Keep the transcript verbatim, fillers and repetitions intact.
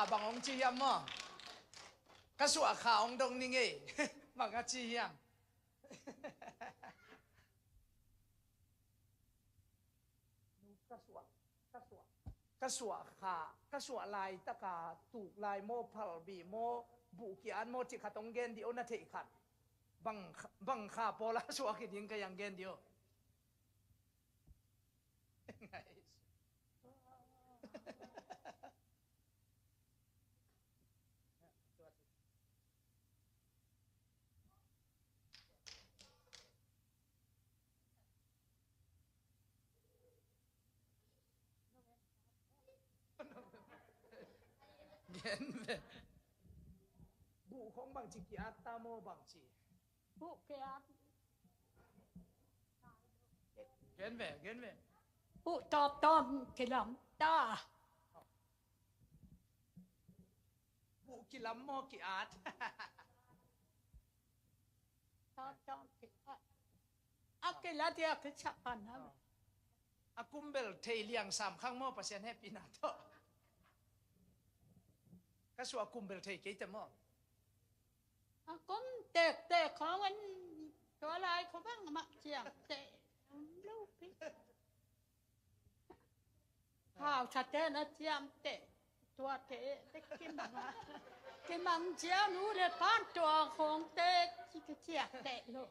A bang hong ci hiam maw? Ka suah kha hong dong ning ei. Bang a ci hiam? Ka suah, ka suah, ka suah kha, ka suah laitaka tuk lai maw, phalbi maw, buh ki-at maw, ci khat hong gen dih o, na theih khat. Bang, bang kha pawla suah kiding ka yang gen dih o. Gen ve. Buh khong bangci ki-at ta maw bangci? Buh ki-at. Gen ve, gen ve. Buh tawptawp kilam ta. Buh kilam maw ki-at? Tawptawp ki-at. A kilat hi a kisak pan a. A kumbel thei liang sam khang maw, Pasian hehpihna tawh? Ka suah kumbel thei kei te maw? A kum tektek khawng in tua lai khawng bang mah ciamteh om lo pi. Hausa te na ciamteh, tua te te kimang a, kimang ciang nu le pan tua khawng te ci ka ciamteh lo.